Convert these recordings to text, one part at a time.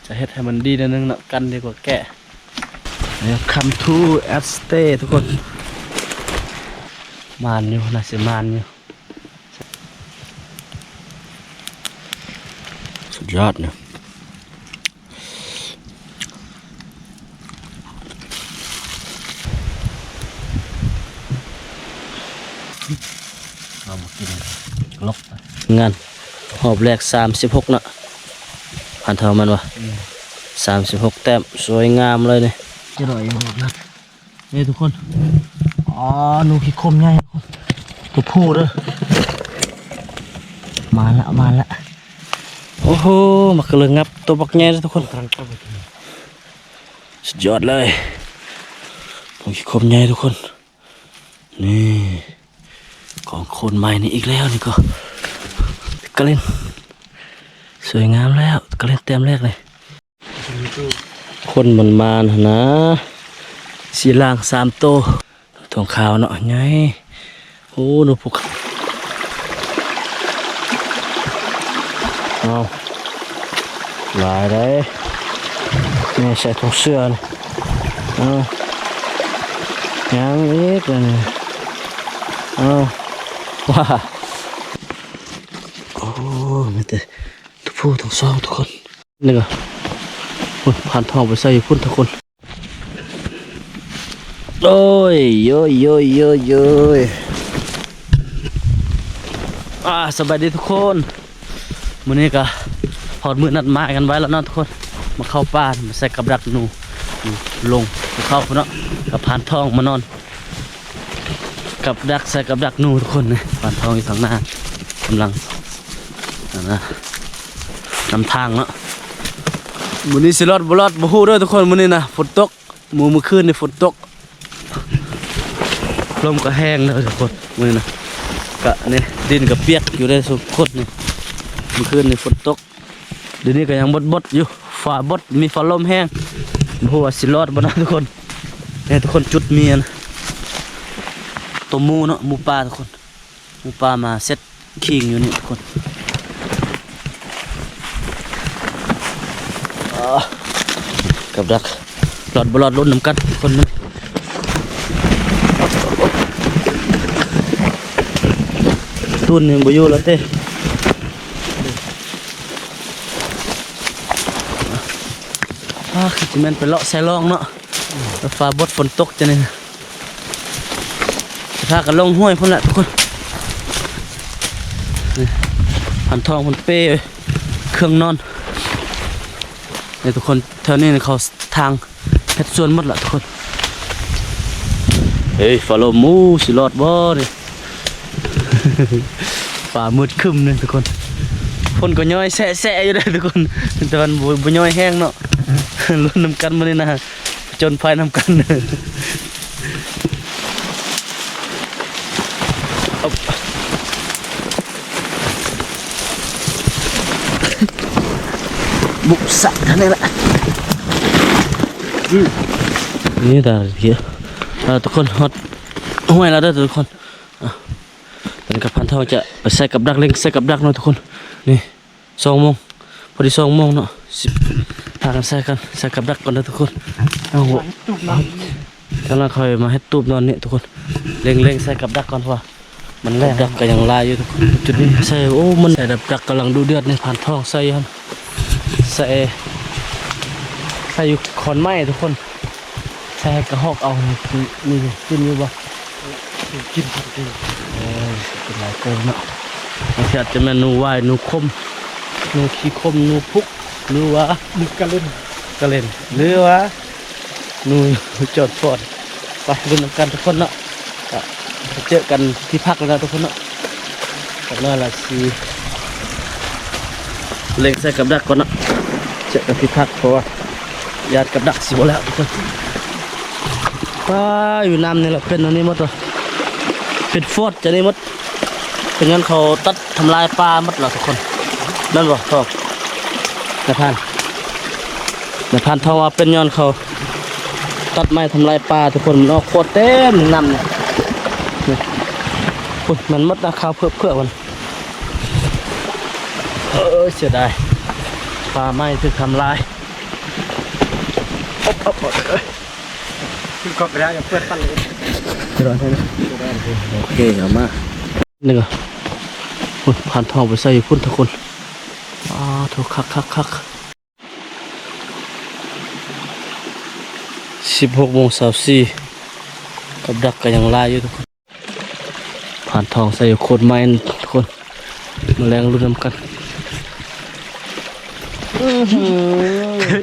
ຈະເຮັດໃຫ້ມັນດີໜ້ອຍໜຶ່ງເນາະ ກັນດີກວ່າແກະ. Welcome to Astate ທຸກຄົນ. ໝານຢູ່ ໜ້າຊິໝານຢູ່. ສຸດຍອດເນາະ. ເຮົາບໍ່ກິນ ລົກ ງານຮອບແລກ ສາມສິບຫົກເນາະ ພັນທອງແມ່ນບໍ່? ອືມ ສາມສິບຫົກແຕ້ມ ສວຍງາມເລີຍນີ້. ຈະໄດ້ຮອບນະ ນີ້ທຸກຄົນ. ອໍ ໜູຂີ້ໂຄມໃຫຍ່ ຕົວຜູ້ເດີ. ມາລະ ມາລະ. ໂອ້ໂຫ ມັກກະເລີງັບ ຕົວບັກໃຫຍ່ເດີທຸກຄົນ. ສຸດຍອດເລີຍ ໜູຂີ້ໂຄມໃຫຍ່ທຸກຄົນ. ນີ້ ກອງໂຄນໃໝ່ນີ້ອີກແລ້ວ ນີ້ກໍກະເລັນ ສວຍງາມແລ້ວ ກະເລັນແຕ້ມແລກນີ້. ຄົນມັນມານຫັ້ນນະ ສີລ່າງສາມໂຕ ທອງຂາວເນາະ ໃຫຍ່. ໂອ້ ນົກພູເຂົາ ເອົາ ຫຼາຍເດ້. ນີ້ໃສ່ຖົງເສື້ອນີ້ ເອົາ ຍັງອີກອັນນີ້ ເອົາ ວ້າ ໂອ້ ມີແຕ່ ຜູ້ທັງສອງທຸກຄົນ. ນີ້ກໍ ໂອ້ຍ ພານທອງໄປໃສ່ຢູ່ພຸ້ນທຸກຄົນ. ໂອ້ຍ ໂອ້ຍ ໂອ້ຍ ໂອ້ຍ ໂອ້ຍ ອ່າ ສະບາຍດີທຸກຄົນ. ມື້ນີ້ກໍຮອດມື້ນັດໝາຍກັນໄວ້ແລ້ວເນາະທຸກຄົນ ມາເຂົ້າປ່າ ມາໃສ່ກັບດັກໜູ ຢູ່ລົງພູເຂົາພຸ້ນເນາະ ກັບພານທອງມານອນ ກັບດັກ ໃສ່ກັບດັກໜູທຸກຄົນ. ນີ້ ພານທອງຢູ່ທາງໜ້າ ກຳລັງ ອັນນະ ນຳທາງເນາະ. ມື້ນີ້ຊິລອດບໍ່ລອດບໍ່ຮູ້ເດີທຸກຄົນ. ມື້ນີ້ນະຝົນຕົກ ມື້ ມື້ຄືນນີ້ຝົນຕົກ ລົມກໍແຮງເດີທຸກຄົນ. ມື້ນີ້ນະ ກະນີ້ ດິນກໍປຽກຢູ່ເດ້ທຸກຄົນ. ນີ້ ມື້ຄືນນີ້ຝົນຕົກ ດຽວນີ້ກໍຍັງບົດໆຢູ່ ຟ້າບົດ ມີຟ້າລົມແຮງ ບໍ່ຮູ້ວ່າຊິລອດບໍ່ນະທຸກຄົນ. ໃຫ້ທຸກຄົນຈຸດມີອັນ ຕົວໝູເນາະ ໝູປ່າທຸກຄົນ. ໝູປ່າມາເຊັດຄີງຢູ່ນີ້ທຸກຄົນ. ອ່າ ກັບດັກ ລອດບໍ່ລອດ ລຸ້ນນຳກັນທຸກຄົນ. ມັນ ຕູນຍັງບໍ່ຢູ່ແລ້ວເຕ. ອ່າ ຄືຊິແມ່ນໄປເລາະໃສ່ລອງເນາະ ຟ້າບົດຝົນຕົກຈັ່ງນີ້ ພາກັນລົງຫ້ວຍພຸ້ນແຫຼະທຸກຄົນ. ນີ້ ພານທອງເພິ່ນເປ້ເຄື່ອງນອນ ນີ້ທຸກຄົນ. ແຖວນີ້ເຂົາທາງ ເຮັດສວນໝົດລະທຸກຄົນ. ເຮີ້ຍ ຟ້າລົມ ໝູຊິລອດບໍ່ນີ້? ຟ້າມືດຄຶ້ມນີ້ທຸກຄົນ. ຝົນກໍຍ້ອຍແຊະໆຢູ່ເດ້ທຸກຄົນ ແຕ່ວ່າບໍ່ ບໍ່ຍ້ອຍແຮງເນາະ. ລຸ້ນນຳກັນມື້ນີ້ນະ ຜະຈົນໄພນຳກັນ. ບຸກສະທາງນີ້ລະ. ອືມ ນີ້ຕາເກຍ ອ່າ ທຸກຄົນ ຮອດຫ້ວຍແລ້ວເດີທຸກຄົນ. ອ່າ ຕອນນີ້ກໍພານທອງຈະໄປໃສ່ກັບດັກ ເລັ່ງໃສ່ກັບດັກເນາະທຸກຄົນ. ນີ້ ສອງໂມງ ພໍດີສອງໂມງເນາະ ຊິພາກັນໃສ່ກັນ ໃສ່ກັບດັກກ່ອນເດີທຸກຄົນ. ເອົາ ກຳລັງຄ່ອຍມາເຮັດຕູບນອນນີ້ທຸກຄົນ. ເລັ່ງ ເລັ່ງໃສ່ກັບດັກກ່ອນ ເພາະວ່າມັນແລງ ກັບດັກກໍຍັງຫຼາຍຢູ່ທຸກຄົນ. ຈຸດນີ້ໃສ່ ໂອ້ ມັນໃສ່ກັບດັກກຳລັງດຸເດືອດນີ້. ພານທອງໃສ່ຫັ້ນ ໃສ່ ໃສ່ຢູ່ຂອນໄມ້ທຸກຄົນ. ໃສ່ໃຫ້ກະຮອກເອົາ ມີກິນຢູ່ບໍ່? ກິນ ກິນ ເອີ ກິນຫຼາຍເກີນເນາະ. ບາງທີອາດຈະແມ່ນໜູຫວາຍ ໜູຂົມ ໜູຂີ້ຂົມ ໜູພຸກ ຫຼືວ່າ ໜູກະເລັນ ກະເລັນ ຫຼືວ່າໜູຈອດຟອນ. ໄປລຸ້ນນຳກັນທຸກຄົນເນາະ. ກະໄປເຈີກັນທີ່ພັກແລ້ວເນາະທຸກຄົນເນາະ. ຈັກໜ້ອຍລະຊິເລັ່ງໃສ່ກັບດັກກ່ອນເນາະ ເຈີກັນທີ່ພັກ ເພາະວ່າຢ້ານກັບດັກຊິບໍ່ແລ້ວທຸກຄົນ. ປ້າ ຢູ່ນ້ຳນີ້ລະເປັນອັນນີ້ໝົດ ເປັນຟອດຈັ່ງນີ້ໝົດ ເປັນຍ້ອນເຂົາຕັດທຳລາຍປ່າໝົດລະທຸກຄົນ. ແມ່ນບໍ່ທອງ? ນາຍພານ ນາຍພານທອງວ່າເປັນຍ້ອນເຂົາຕັດໄມ້ທຳລາຍປ່າທຸກຄົນ ມັນອອກຂວດເຕັມນ້ຳນີ້. ນີ້ ໂອ້ຍ ມັນໝົດນະ ຂາວເຜືອກໆ ມັນ. ເອີຍ ເສຍດາຍ ປ່າໄມ້ຖືກທຳລາຍ. ອບ ອບ ອບ ເອີຍ ຄືກໍໄດ້ເປີດປັນເລີຍ ໂອເຄ ເອົາມາ ນີ້ກໍ ໂອ້ຍ ຜ່ານທອງໄປໃສ່ຢູ່ພຸ້ນທຸກຄົນ ອ້າໂທ້ ຄັກໆໆ ສິບຫົກໂມງຊາວສີ່ ກັບດັກກໍຍັງຫຼາຍຢູ່ທຸກຄົນ ຜ່ານທອງໃສ່ໂຄດໃໝ່ທຸກຄົນ ມາແລງລຸ້ນນຳກັນ ອື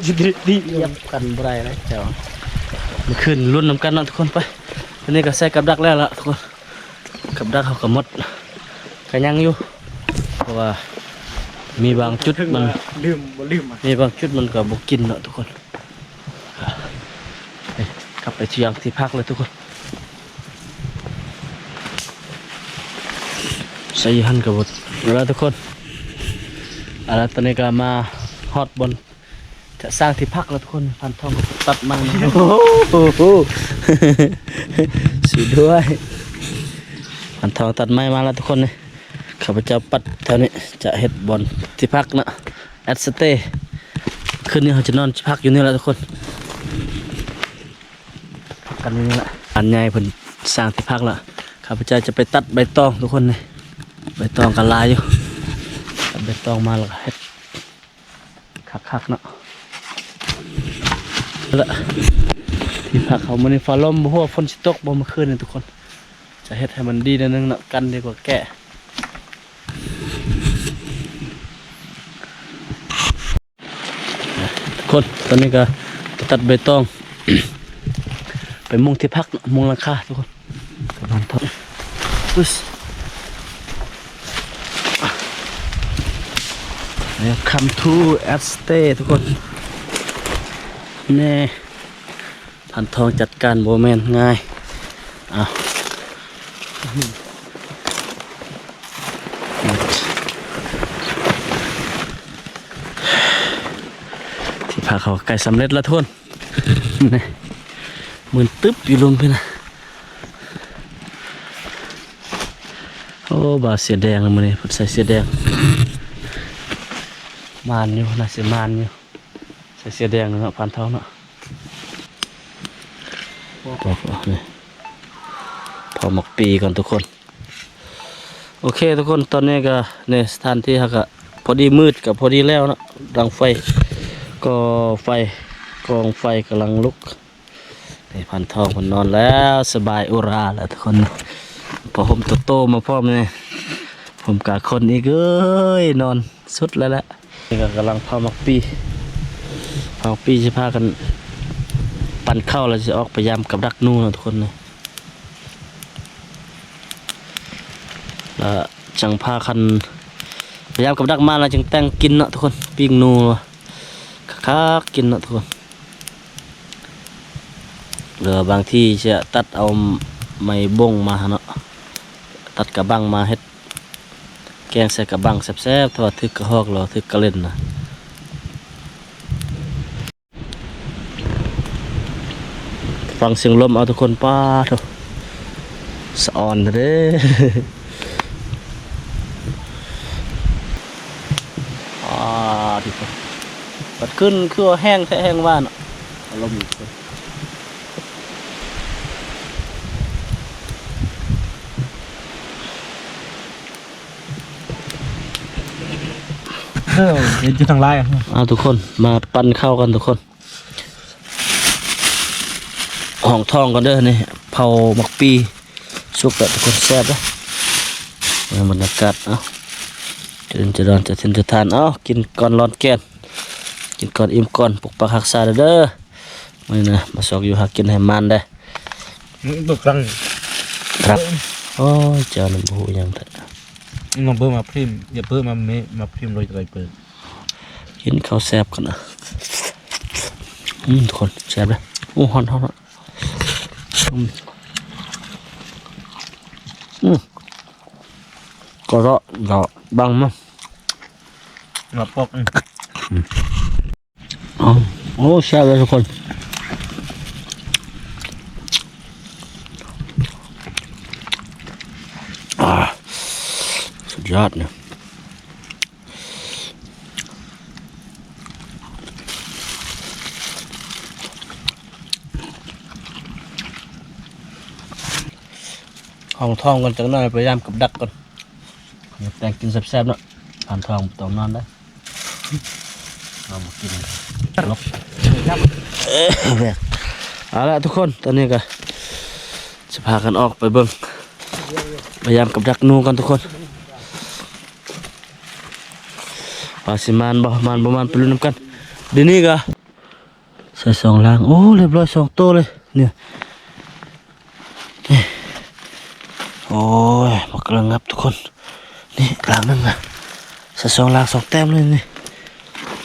ຈະໄດ້ຕິ ຢຽບກັນບໍ່ໄດ້ແລ້ວເຈົ້າ ມື້ຄືນລຸ້ນນຳກັນເນາະທຸກຄົນ ໄປ ຕອນນີ້ກໍໃສ່ກັບດັກແລ້ວລະທຸກຄົນ ກັບດັກເຮົາກໍໝົດ ກໍຍັງຢູ່ ເພາະວ່າມີບາງຈຸດມັນ ລືມ ບໍ່ລືມ ມີບາງຈຸດມັນກໍບໍ່ກິນເນາະທຸກຄົນ ເອີ ກັບໄປທີ່ ທີ່ພັກແລ້ວທຸກຄົນ ໃສ່ຢູ່ຫັ້ນກໍບໍ່ ແລ້ວທຸກຄົນ ເອົາລະ ຕອນນີ້ກໍມາຮອດບ່ອນ ຈະສ້າງທີ່ພັກແລ້ວທຸກຄົນ ຜ່ານທອງກໍຕັດໄມ້ມາ ໂອ້ໂຫ ຊ່ວຍດ້ວຍ ຜ່ານທອງຕັດໄມ້ມາແລ້ວທຸກຄົນ ນີ້ ຂ້າພະເຈົ້າປັດແຖວນີ້ ຈະເຮັດບ່ອນທີ່ພັກນະ ແອັດສະເຕ ຄືນນີ້ເຮົາຈະນອນທີ່ພັກຢູ່ນີ້ແຫຼະທຸກຄົນ ພັກກັນຢູ່ນີ້ລະ ອັນໃຫຍ່ເພິ່ນສ້າງທີ່ພັກລະ ຂ້າພະເຈົ້າຈະໄປຕັດໃບຕອງທຸກຄົນ ນີ້ ໃບຕອງກໍຫຼາຍຢູ່ ຕັດໃບຕອງມາແລ້ວກໍເຮັດ ຄັກໆເນາະ ລະ ທີ່ພັກເຮົາມື້ນີ້ຟ້າລົມ ບໍ່ຮູ້ວ່າຝົນຊິຕົກບໍ່ມື້ຄືນນີ້ທຸກຄົນ ຈະເຮັດໃຫ້ມັນດີໜ້ອຍໜຶ່ງເນາະ ກັນດີກວ່າແກະ ທຸກຄົນ ຕອນນີ້ກໍຈະຕັດໃບຕອງ ໄປມຸງທີ່ພັກເນາະ ມຸງຫຼັງຄາທຸກຄົນ ປະມານເທົ່າ Welcome to Ed Stay ທຸກຄົນ ແນ່ ພັນທອງຈັດການບໍ່ແມ່ນງ່າຍ ເອົາ ທີ່ພັກເຮົາໃກ້ສຳເລັດແລ້ວທຸກຄົນ ນີ້ ມືນຕຶບຢູ່ລຸ່ມພີ້ນະ ໂອ້ ບ່າວເສືອແດງມື້ນີ້ເພິ່ນໃສ່ເສືອແດງ ມ່ານຢູ່ ໜ້າຊິມ່ານຢູ່ ໃສ່ເສືອແດງເນາະ ພັນທອງເນາະ ນີ້ ເຜົາໝາກປີກ່ອນທຸກຄົນ ໂອເຄທຸກຄົນ ຕອນນີ້ກໍ ນີ້ ສະຖານທີ່ເຮົາກໍພໍດີມືດ ກໍພໍດີແລ້ວເນາະ ດັງໄຟ ກໍ່ໄຟ ກອງໄຟກຳລັງລຸກ ນີ້ ພັນທອງເພິ່ນນອນແລ້ວ ສະບາຍອຸຣາແລ້ວທຸກຄົນ ຜ້າຫົ່ມໂຕໆມາພ້ອມນີ້ ຫົ່ມກາຄົນອີກເອີຍ ນອນສຸດແລ້ວແຫຼະ ນີ້ກໍກຳລັງເຜົາໝາກປີ ເຜົາໝາກປີ ຊິພາກັນປັ້ນເຂົ້າ ແລ້ວຊິອອກໄປຢາມກັບດັກໜູເນາະທຸກຄົນ ລະຈັ່ງພາກັນ ໄປຢາມກັບດັກມາ ແລ້ວຈຶ່ງແຕ່ງກິນເນາະທຸກຄົນ ປີ້ງໜູ ຄັກໆ ກິນເນາະທຸກຄົນ ຫຼືວ່າບາງທີຈະຕັດເອົາໄມ້ບົງມາເນາະ ຕັດກະບັງມາເຮັດ ແກງໃສ່ກະບັງແຊບໆ ຖ້າວ່າຖືກກະຮອກ ຫຼືວ່າຖືກກະເລັນນະ ຟັງສຽງລົມເອົາທຸກຄົນ ປາໂທ້ ສະອອນເດ້ ອາ ທີ່ ບັດຂຶ້ນຄືວ່າແຮງແທ້ແຮງວ່າເນາະ ອາລົມ ເອີ ເຫັນຢູ່ທາງຫຼາຍ ເອົາທຸກຄົນ ມາປັ້ນເຂົ້າກັນທຸກຄົນ ຫ້ອງທ້ອງກ່ອນເດີ ນີ້ ເຜົາໝາກປີສຸກແລ້ວທຸກຄົນ ແຊບເດີ ເບິ່ງບັນຍາກາດ ເອົາ ຈະເລີນຈະດອນ ຈະເທິນຈະທານ ເອົາ ກິນກ່ອນລອນແກ່ນ ກິນກ່ອນອີ່ມກ່ອນ ປົກປັກຮັກສາເດີ ມື້ນີ້ນະ ມາຊອກຢູ່ຫາກິນໃຫ້ໝານເດີ ອືມ ເບິ່ງກະລັງ ຄັກ ໂອ້ຍ ເຈົ້ານີ້ບໍ່ຮູ້ຫຍັງແທ້ ມາເບິ່ງມາພຣີມ ຢ່າເປີດມາເມ ມາພຣີມໂດຍໄກເປີດ ກິນເຂົ້າແຊບກ່ອນນະ ອືມ ທຸກຄົນ ແຊບເດ້ ໂອ້ ຮ້ອນໆ ອືມ ອືມ ກໍເລາະ ເລາະບັງມາ ເລາະປອກ ອືມ ອືມ ໂອ້ ແຊບເລີຍທຸກຄົນ ອາ ສຸດຍອດເລີຍ. ຫ້ອງທ້ອງກ່ອນຈັກໜ້ອຍ ພະຍາຍາມກັບດັກກ່ອນ. ແຕ່ງກິນແຊບໆເນາະ ຜ່ານທອງບໍ່ຕ້ອງນອນເດີ້. ເອົາມາກິນ ເອົາລະທຸກຄົນ ຕອນນີ້ກໍຊິພາກັນອອກໄປເບິ່ງ ພະຍາຍາມກັບດັກໜູກ່ອນທຸກຄົນ ວ່າຊິມານບໍ່ ມານບໍ່ມານ ໄປລຸ້ນນຳກັນ. ດຽວນີ້ກໍ ໃສ່ສອງລາງ ໂອ້ ລຽບຮ້ອຍສອງໂຕເລີຍນີ້. ໂອ້ຍ ບັກກະເລີງງັບທຸກຄົນ ນີ້ລາງໜຶ່ງນະ ໃສ່ສອງລາງສອງແຕ້ມເລີຍນີ້.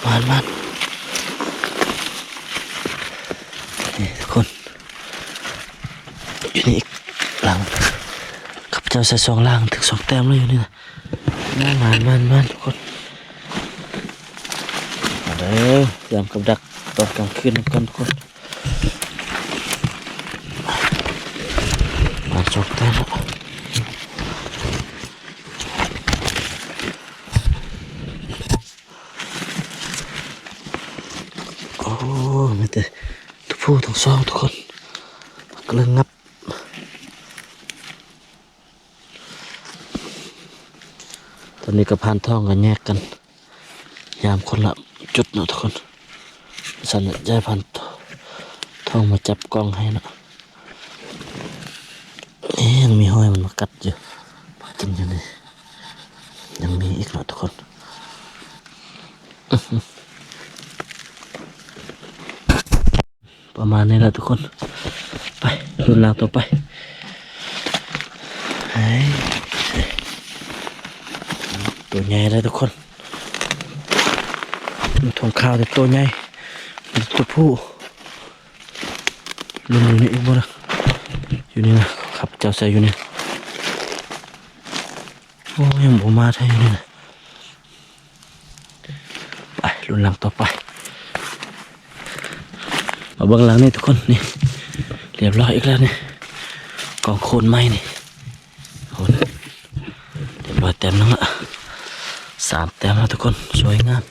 ມານໆ ນີ້ທຸກຄົນ ຢູ່ນີ້ອີກລາງ ຂ້າພະເຈົ້າໃສ່ສອງລາງຖືກສອງແຕ້ມເລີຍຢູ່ນີ້ນະ. ມານໆໆໆ ທຸກຄົນ ມາເດີ້ ຍາມກັບດັກຕອນກາງຄືນນຳກັນທຸກຄົນ. ມາສອງແຕ້ມແລ້ວ ໂອ້ ມີແຕ່ຕົວຜູ້ທັງສອງທຸກຄົນ ກະເລີງງັບ. ຕອນນີ້ກໍພານທອງກໍແຍກກັນ ຍາມຄົນລະຈຸດເນາະທຸກຄົນ. ຊັ້ນແຫຼະ ຈະໃຫ້ພານທອງມາຈັບກ້ອງໃຫ້ເນາະ. ເອີ ຍັງມີຫອຍມັນມາກັດຢູ່ ມາກິນຢູ່ນີ້ ຍັງມີອີກເນາະທຸກຄົນ. ປະມານນີ້ແຫຼະທຸກຄົນ ໄປລຸ້ນລາງຕໍ່ໄປ. ໂຕໃຫຍ່ເດ້ທຸກຄົນ ທອງຂາວແຕ່ໂຕໃຫຍ່ ໂຕຜູ້. ລຸ້ນຢູ່ນີ້ອີກບໍ່ລະ ຢູ່ນີ້ນະ ຂ້າພະເຈົ້າໃສ່ຢູ່ນີ້. ໂອ້ ຍັງບໍ່ມາແທ້ຢູ່ນີ້ນະ. ໄປລຸ້ນຫຼັງຕໍ່ໄປ. ມາເບິ່ງຫຼັງນີ້ທຸກຄົນ ນີ້ ລຽບຮ້ອຍອີກແລ້ວນີ້ ກອງໂຄນໃໝ່ນີ້. ໂອ້ ລຽບຮ້ອຍແຕ້ມໜຶ່ງລະ ສາມແຕ້ມລະທຸກຄົນ ສວຍງາມ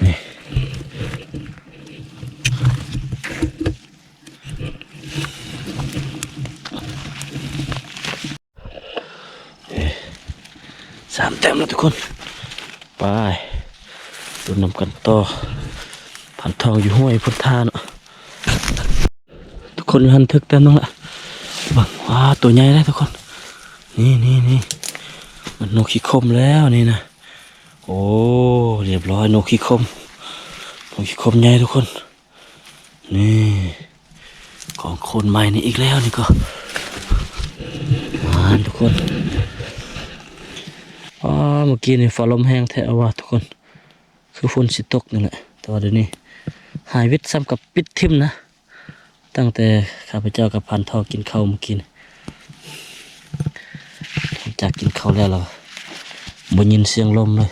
ນີ້. ເອີ ສາມແຕ້ມແລ້ວທຸກຄົນ ໄປລຸ້ນນຳກັນຕໍ່. ພັນທອງຢູ່ຫ້ວຍພຸ້ນທ່າເນາະ ທຸກຄົນ. ຢູ່ຫັ້ນຖືກແຕ້ມໜຶ່ງລະ ເບິ່ງ ວ້າ ໂຕໃຫຍ່ເດ້ທຸກຄົນ. ນີ້ໆໆ ມັນນົກຂີ້ຂົມແລ້ວນີ້ນະ. ໂອ້ ລຽບຮ້ອຍ ນົກຂີ້ຂົມ ນົກຂີ້ຂົມໃຫຍ່ທຸກຄົນ. ນີ້ ກອງໂຄນໃໝ່ນີ້ອີກແລ້ວນີ້ກໍ ມານທຸກຄົນ. ອ້າ ເມື່ອກີ້ນີ້ຟ້າລົມແຮງແທ້ວ່າທຸກຄົນ ຄືຝົນຊິຕົກນີ້ແຫຼະ ແຕ່ວ່າດຽວນີ້ຫາຍວິດ ສ່ຳກັບປິດຖິ້ມນະ. ຕັ້ງແຕ່ຂ້າພະເຈົ້າກັບພັນທອງກິນເຂົ້າມື້ກີ້ນີ້ ຫຼັງຈາກກິນເຂົ້າແລ້ວລະບໍ່ຍິນສຽງລົມເລີຍ.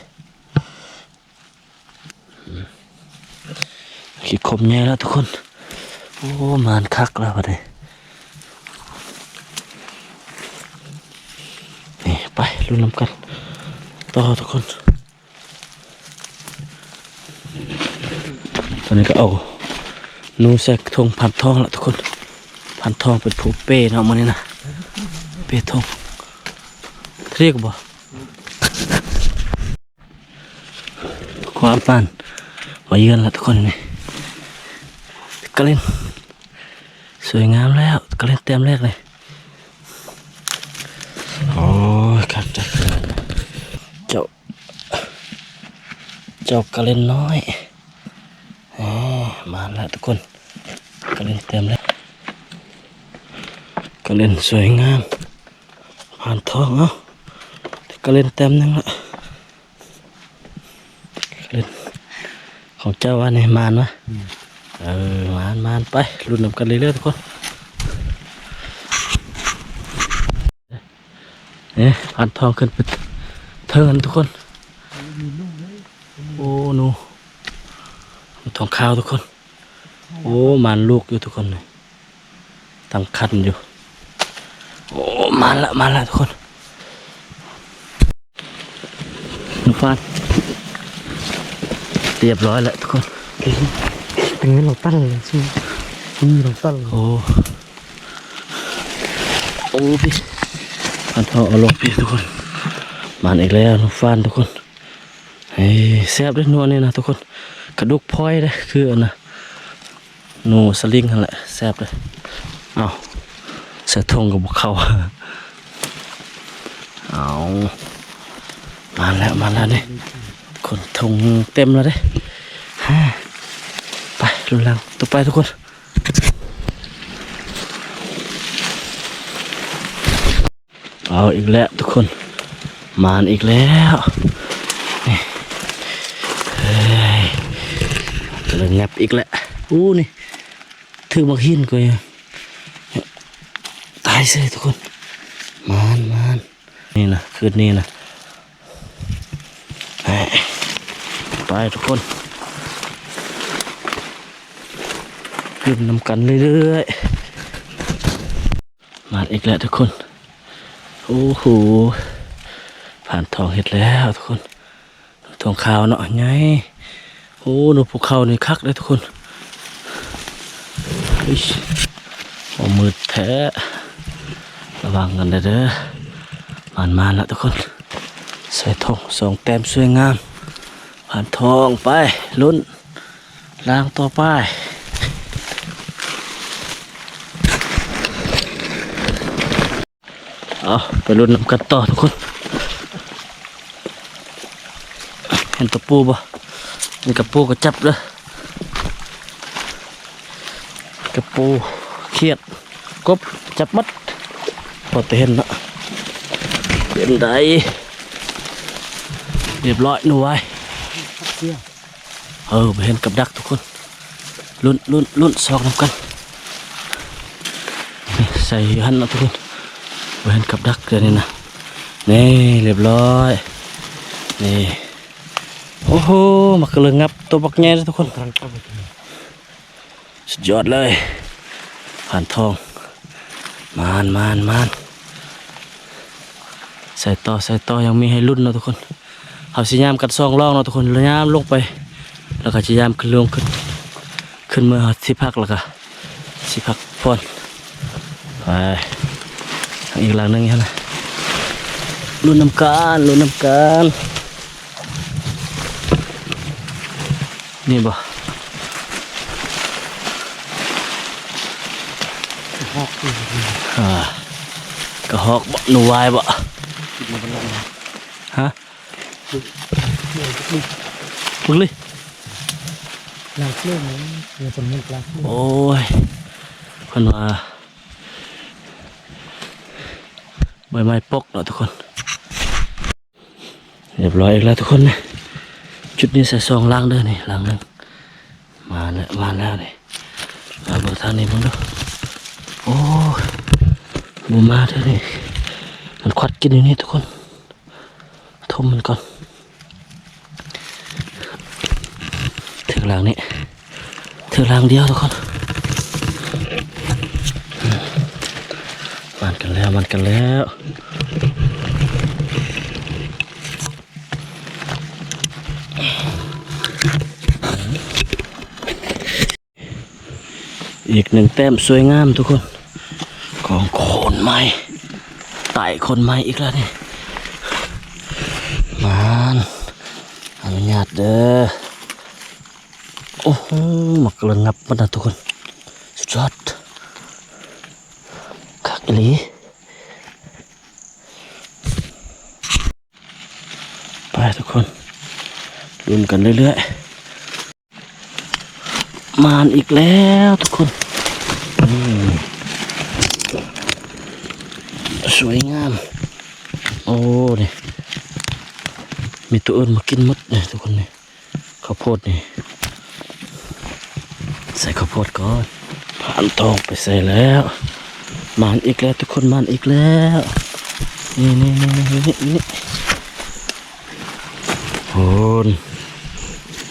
ຂີ້ຂົມໃຫຍ່ແລ້ວທຸກຄົນ. ໂອ້ ມານຄັກແລ້ວບັດນີ້. ນີ້ ໄປລຸ້ນນຳກັນຕໍ່ທຸກຄົນ. ຕອນນີ້ກໍເອົາໜູໃສ່ຖົງພັນທອງລະທຸກຄົນ. ພັນທອງເປັນຜູ້ເປເນາະມື້ນີ້ນະ ເປຖົງ. ຖືກບໍ່? ຄວາມປານມາເຢືອນລະທຸກຄົນ. ນີ້ກະເລັນ ສວຍງາມແລ້ວ ກະເລັນແຕ້ມແລກເລີຍ. ໂອ້ຍ ຄັກຈັດ ເຈົ້າ ເຈົ້າກະເລັນນ້ອຍ. ເອີ ມາແລ້ວທຸກຄົນ ກະເລັນແຕ້ມແລກ ກະເລັນສວຍງາມ. ຜ່ານທອງ ເອົາ ກະເລັນແຕ້ມໜຶ່ງລະ. ເຫຼັ້ນຂອງເຈົ້າວ່ານີ້ ມານວະ? ອືມ ເອີ ມານໆ ໄປລຸ້ນນຳກັນເລື້ອຍໆ ທຸກຄົນ. ເອີ ພັນທອງຂຶ້ນໄປເທິງຫັ້ນ ທຸກຄົນ. ໂອ້ ໜູ ທອງຂາວ ທຸກຄົນ. ໂອ້ ມານລູກຢູ່ ທຸກຄົນ ນີ້ ຕັ້ງຄັນຢູ່. ໂອ້ ມາລະ ມາລະ ທຸກຄົນ. ນ້ອງຟານ ຮຽບຮ້ອຍລະ ທຸກຄົນ. ເປັນເງິນລອງຕັນ ນີ້ລອງຕັນ. ໂອ້ ໂອ້ ພີ່ ພັນທອງເອົາລົງພີ່ທຸກຄົນ. ມາອີກແລ້ວ ນ້ອງຟານທຸກຄົນ. ເອີ ແຊບເດ້ໜູອັນນີ້ນະທຸກຄົນ. ກະດູກພອຍເດ້ ຄືອັນນະ ໜູສະລິງຫັ້ນແຫຼະ ແຊບເດ້. ເອົ້າ ໃສ່ຖົງກໍບໍ່ເຂົ້າ. ເອົາ ມາແລ້ວ ມາແລ້ວນີ້ ຄົນຖົງເຕັມແລ້ວເດ້. ໄປລຸ້ນຫຼັງຕໍ່ໄປທຸກຄົນ. ເອົາອີກແລ້ວທຸກຄົນ ມານອີກແລ້ວ. ນີ້ ເອີຍ ເລີ່ມຫຍັບອີກແລ້ວ. ອູ້ ນີ້ ຖືກໝາກຫີນກໍຕາຍເສີຍທຸກຄົນ. ມານ ມານ ນີ້ນະ ຄືນນີ້ນະ. ໄປທຸກຄົນ ເກັບນຳກັນເລື້ອຍໆ. ມາອີກແລ້ວທຸກຄົນ. ໂອ້ໂຫ ຜ່ານທອງເຮັດແລ້ວທຸກຄົນ. ທອງຂາວເນາະ ໃຫຍ່. ໂອ້ ນົກພູເຂົານີ້ຄັກເດ້ທຸກຄົນ. ເອີຍ ໂອ້ ມືດແທ້ ລະວັງກັນເດີ. ມານໆ ລະທຸກຄົນ ໃສ່ຖົງສອງແຕ້ມສວຍງາມ. ຜ່ານທອງໄປ ລຸ້ນ ລ້າງຕໍ່ໄປ. ເອົາ ໄປລຸ້ນນຳກັນຕໍ່ທຸກຄົນ. ເຫັນຕະປູບໍ່? ເຫັນກະປູກໍຈັບເດີ. ກະປູ ຂຽດ ກົບ ຈັບໝົດ ພໍແຕ່ເຫັນເນາະ. ເປັນໃດ? ຮຽບຮ້ອຍ ໜູວາຍ. ເອີ ບໍ່ເຫັນກັບດັກທຸກຄົນ. ລຸ້ນ ລຸ້ນ ລຸ້ນ ຊອກນຳກັນ. ໃສ່ຢູ່ຫັ້ນເນາະທຸກຄົນ. ບໍ່ເຫັນກັບດັກເທື່ອນີ້ນະ. ນີ້ ຮຽບຮ້ອຍ. ນີ້ ໂອ້ໂຫ ໝາກກະເລີງັບ ໂຕບັກໃຫຍ່ເດີທຸກຄົນ. ສຸດຍອດເລີຍ ຜ່ານທອງ. ມານ ມານ ມານ. ໃສ່ຕໍ່ ໃສ່ຕໍ່ ຍັງມີໃຫ້ລຸ້ນເນາະທຸກຄົນ. ເຮົາຊິຍາມກັນສອງລອງເນາະທຸກຄົນ. ລະຍາມລົງໄປ ລະກະຊິຍາມຂຶ້ນລົງ ຂຶ້ນ ຂຶ້ນເມືອ ເຮົາຊິພັກ ລະກະຊິພັກຜ່ອນ. ໄປ ທາງອີກຫຼັງໜຶ່ງຫັ້ນນະ. ລຸ້ນນຳກັນ ລຸ້ນນຳກັນ. ນີ້ບໍ່? ກະຮອກ ອ່າ ກະຮອກບໍ່? ໜູວາຍບໍ່? ກິນມາແລ້ວ. ຮະ? ເບິ່ງເລີຍ ໂອ້ຍ ເພິ່ນວ່າໃບໄມ້ປົກເນາະທຸກຄົນ. ຮຽບຮ້ອຍອີກແລ້ວທຸກຄົນ. ຈຸດນີ້ໃສ່ສອງຫຼັງເດີ ນີ້ຫຼັງໜຶ່ງ. ມາແລ້ວ ມາແລ້ວນີ້. ມາເບິ່ງທາງນີ້ເບິ່ງດູ. ໂອ້ຍ ບໍ່ມາເທື່ອນີ້. ມັນຄວັດກິນຢູ່ນີ້ທຸກຄົນ. ຖົມມັນກ່ອນ. ຖືກຫຼັງນີ້ ຖືກຫຼັງດຽວທຸກຄົນ. ມານກັນແລ້ວ ມານກັນແລ້ວ. ອີກໜຶ່ງແຕ້ມສວຍງາມທຸກຄົນ ຂອງໂຄນໄມ້ ໃຕ້ໂຄນໄມ້ອີກແລ້ວນີ້. ມານ ອະນຸຍາດເດີ. ໂອ້ໂຫ ໝາກກະເລີງັບມັນນະທຸກຄົນ ສຸດຍອດ ຄັກອີ່ຫຼີ. ໄປທຸກຄົນ ລຸ້ນກັນເລື້ອຍໆ. ມານອີກແລ້ວທຸກຄົນ ນີ້ ສວຍງາມ. ໂອ້ ນີ້ ມີໂຕອື່ນມາກິນໝົດເດ້ທຸກຄົນນີ້. ເຂົ້າໂພດນີ້ ໃສ່ເຂົ້າໂພດກ່ອນ. ຜ່ານທອງໄປໃສ່ແລ້ວ. ມານອີກແລ້ວທຸກຄົນ ມານອີກແລ້ວ. ນີ້ໆໆໆ ໂອ້ຍ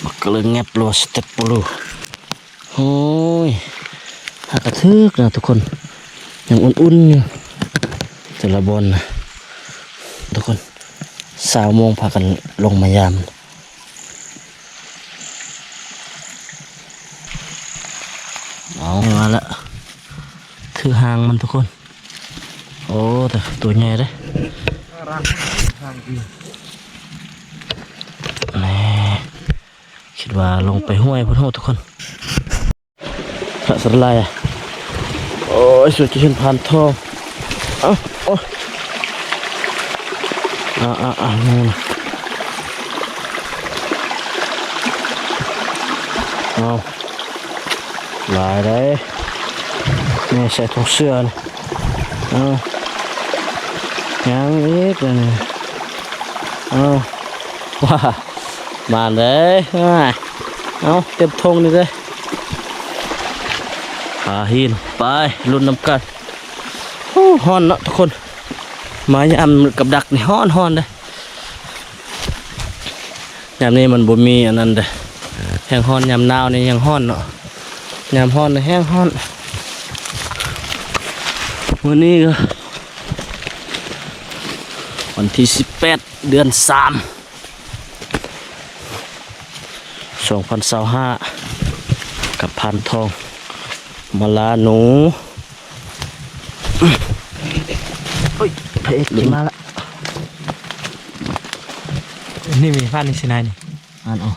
ບັກກະເລີແງບ ຫຼືວ່າສະເຕັບໂປໂລ. ໂອ້ຍ ຫາກະຖືກນະທຸກຄົນ ຍັງອຸ່ນໆຢູ່ ແຕ່ລະບ່ອນນະທຸກຄົນ. ຊາວໂມງພາກັນລົງມາຢາມ. ເອົາ ມາລະ ຖືກຫາງມັນທຸກຄົນ. ໂອ້ ແຕ່ຕົວໃຫຍ່ເດ້ ແມ່ ຄິດວ່າລົງໄປຫ້ວຍພຸ້ນໂຫ ທຸກຄົນ. ພະສະລາຍ ໂອ້ຍ ສວຍຈະເຫັນພານທອງ. ເອົ້າ ໂອ້ຍ ອາ ອາ ອາ ເອົາ ຫຼາຍເດ້ ແມ່ໃສ່ຖົງເສື້ອນ. ເອົ້າ ຍັງອີກ ເອົາ ວ້າ ມາເດ້ ເອົາ ເຕັມຖົງນີ້ເດ້ ປາຫີນ ໄປ ລຸ້ນນຳກັນ. ໂອ້ ຮ້ອນເນາະທຸກຄົນ ມາຍາມກັບດັກນີ້ຮ້ອນໆເດ້. ຍາມນີ້ມັນບໍ່ມີອັນນັ້ນເດ້ ແຮງຮ້ອນ ຍາມໜາວນີ້ແຮງຮ້ອນເນາະ ຍາມຮ້ອນນີ້ແຮງຮ້ອນ. ມື້ນີ້ກໍວັນທີສິບແປດ ເດືອນສາມ ສອງພັນຊາວຫ້າ ກັບພານທອງມາລ່າໜູ. ໂອ້ຍ ພະເອກມາລະ ນີ້ມີພານນີ້ຊິນາຍນີ້ ອ່ານເອົາ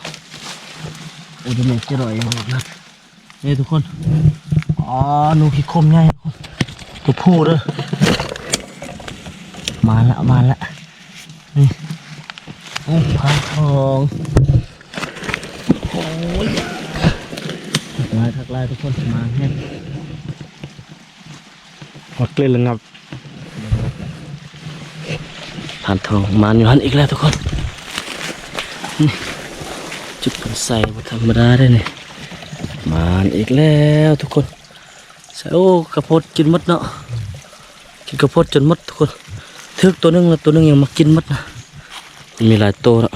ໂອ້ຍ ແມ່ນຈະລອຍຢູ່ນະ. ນີ້ທຸກຄົນ ອໍ ໜູຂີ້ໂຄມໃຫຍ່ ຕົວຜູ້ເດີ ມາລະ ມາລະ ນີ້ ໂອ້ ພານທອງ ໂອ້ຍ ຄັກຫຼາຍ ຄັກຫຼາຍທຸກຄົນ ມາແຮງ ຮອດເກລັດລະງັບ ພານທອງມານຢູ່ຫັ້ນອີກແລ້ວທຸກຄົນ. ນີ້ ຈຸດເພິ່ນໃສ່ບໍ່ທຳມະດາເດ້ນີ້ ມານອີກແລ້ວທຸກຄົນ. ໃສ່ ໂອ້ ກະໂພດກິນໝົດເນາະ ກິນກະໂພດຈົນໝົດທຸກຄົນ. ຖືກຕົວໜຶ່ງລະ ຕົວໜຶ່ງຍັງມາກິນໝົດນະ ມີຫຼາຍໂຕເນາະ.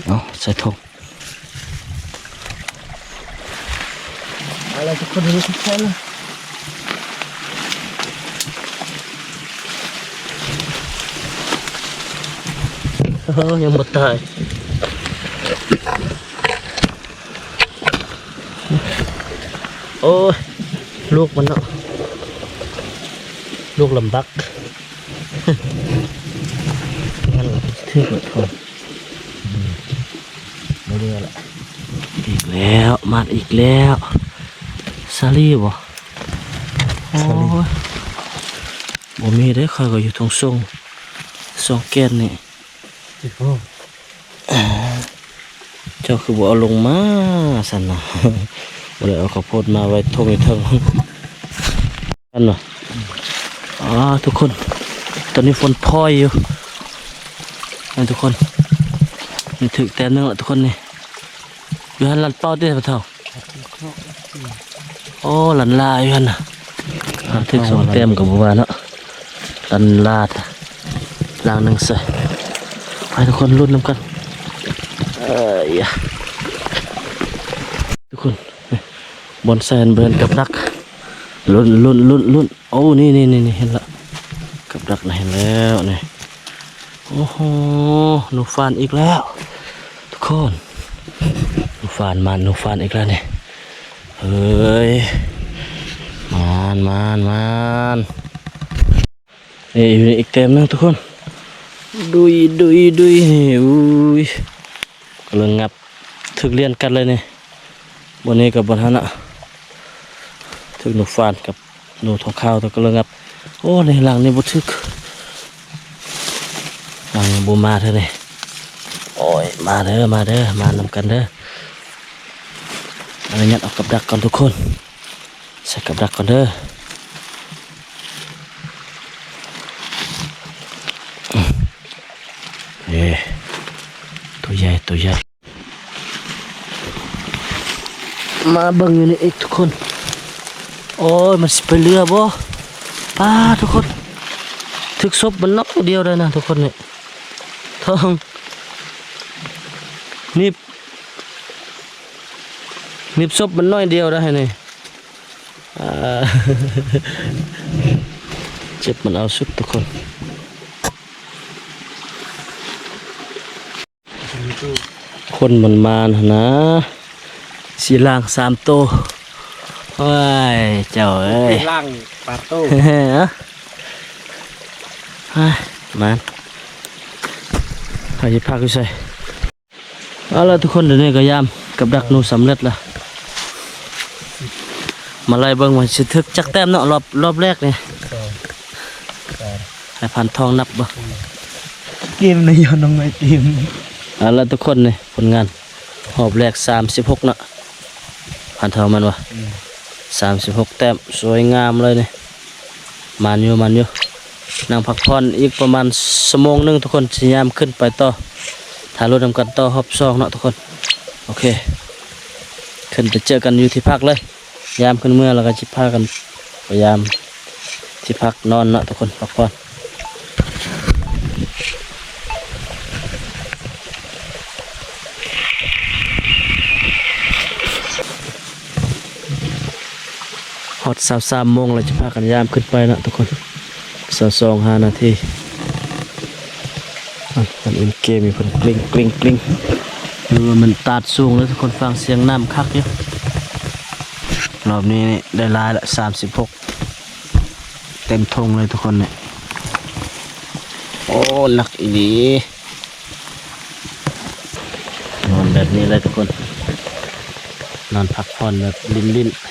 ເອົາ ໃສ່ຖົງ ເອົາລະທຸກຄົນ ທຸກຄົນ ເອີ ຍັງບໍ່ຕາຍ. ໂອ້ຍ ລູກມັນເນາະ ລູກລຳບັກ ນັ້ນລະ ຖືກແລ້ວ ບໍ່ເຫຼືອລະ ອີກແລ້ວ ມາອີກແລ້ວ ສາລີບໍ່? ໂອ້ຍ ບໍ່ມີເດ້ ຂ້ອຍກໍຢູ່ທົ່ງຊົງ ຊ່ອງແກ່ນນີ້. ເຈົ້າຄືບໍ່ເອົາລົງມາຊັ້ນນະ? ບໍ່ໄດ້ເອົາເຂົ້າໂພດມາໄວ້ຖົງຢູ່ເທິງ ຫັ້ນບໍ່? ອໍ ທຸກຄົນ ຕອນນີ້ຝົນພອຍຢູ່ ນີ້ທຸກຄົນ ນີ້ຖືກແຕ້ມໜຶ່ງລະທຸກຄົນນີ້. ຢູ່ຫັ້ນລັນເປົ້າຕິພໍ່ເຖົ້າ? ໂອ້ ລັນລາຢູ່ຫັ້ນນະ ຖ້າຖືກສອງແຕ້ມກໍບໍ່ວ່າເນາະ ລັນລາ ລ້າງໜຶ່ງໃສ່ ໄປທຸກຄົນ ລຸ້ນນຳກັນ ເອີຍ ທຸກຄົນ ບ່ອນໃສ່ອັນເບິ່ງກັບດັກ ລຸ້ນ ລຸ້ນ ລຸ້ນ ລຸ້ນ. ໂອ້ ນີ້ໆໆ ເຫັນລະ ກັບດັກນະ ເຫັນແລ້ວນີ້. ໂອ້ໂຫ ໜູຟານອີກແລ້ວທຸກຄົນ ໜູຟານມາ ໜູຟານອີກແລ້ວນີ້. ເອີຍ ມານ ມານ ມານ ນີ້ ຢູ່ນີ້ອີກແຕ້ມໜຶ່ງທຸກຄົນ. ດຸຍ ດຸຍ ດຸຍ ນີ້ ອຸ້ຍ ກຳລັງງັບ ຖືກລຽນກັດເລີຍນີ້. ບ່ອນນີ້ກັບບ່ອນຫັ້ນນະ ຖືກໜູຟານກັບໜູທອງຂາວ ແຕ່ກໍເລີຍງັບ. ໂອ້ ໃນຫຼັງນີ້ບໍ່ຖືກ ຫຼັງນີ້ບໍ່ມາເທື່ອນີ້. ໂອ້ຍ ມາເດີ ມາເດີ ມານຳກັນເດີ. ອະນຸຍາດເອົາກັບດັກກ່ອນທຸກຄົນ ໃສ່ກັບດັກກ່ອນເດີ. ເອີ ຕົວໃຫຍ່ ຕົວໃຫຍ່. ມາເບິ່ງຢູ່ນີ້ອີກທຸກຄົນ. ໂອ້ຍ ມັນຊິໄປເຫຼືອບໍ່? ປ້າ ທຸກຄົນ ຖືກສົບມັນໜ້ອຍດຽວໄດ້ນະທຸກຄົນນີ້. ທ້ອງໜີບ ໜີບສົບມັນໜ້ອຍດຽວໄດ້ນີ້. ອ່າ ເຈັບມັນເອົາສຸດທຸກຄົນ. ຄົນມັນມານຫັ້ນນະ ສີລ່າງສາມໂຕ ໂອ້ຍ ເຈົ້າເອີຍ ລ້າງປາໂຕ້ ເອີ ມາ ເຮົາຊິພັກຢູ່ໃສ? ເອົາລະທຸກຄົນ ດຽວນີ້ກໍຍາມກັບດັກໜູສຳເລັດລະ ມາໄລ່ເບິ່ງວ່າຊິຖືກຈັກແຕ້ມເນາະ ລອບ ລອບແລກນີ້ ສອງ ສາມ ໃຫ້ພັນທອງນັບເບິ່ງ ເກມນະ ຍ້ອນນ້ອງໄມ້ເກມ ເອົາລະທຸກຄົນ ນີ້ຜົນງານ ຮອບແລກສາມສິບຫົກເນາະ ພັນທອງແມ່ນບໍ່? ອືມ ສາມສິບຫົກແຕ້ມ ສວຍງາມເລີຍນີ້ ໝານຢູ່ ໝານຢູ່ ນັ່ງພັກຜ່ອນອີກປະມານຊົ່ວໂມງໜຶ່ງ ທຸກຄົນ ຊິຍາມຂຶ້ນໄປຕໍ່ ຖ້າລຸ້ນນຳກັນຕໍ່ຮອບສອງເນາະທຸກຄົນ ໂອເຄ ຂຶ້ນໄປເຈີກັນຢູ່ທີ່ພັກເລີຍ ຍາມຂຶ້ນເມືອແລ້ວກໍຊິພາກັນໄປຍາມທີ່ພັກນອນເນາະທຸກຄົນ ພັກຜ່ອນ. ຮອດຊາວສາມໂມງແລ້ວ ຈະພາກັນຍາມຂຶ້ນໄປເນາະທຸກຄົນ ຊາວສອງ ຫ້ານາທີ ອ່ະ ມັນເອັນເກມຢູ່ ເພິ່ນກຣິ້ງ ກຣິ້ງ ກຣິ້ງ ຫຼືວ່າມັນຕາດສູງເລີຍທຸກຄົນ ຟັງສຽງນ້ຳຄັກຢູ່ ລອບນີ້ນີ້ໄດ້ຫຼາຍລະ ສາມສິບຫົກ ເຕັມຖົງເລີຍທຸກຄົນນີ້ ໂອ້ ໜັກອີ່ຫຼີ ນອນແບບນີ້ເລີຍທຸກຄົນ ນອນພັກຜ່ອນແບບຫຼິ້ນໆ.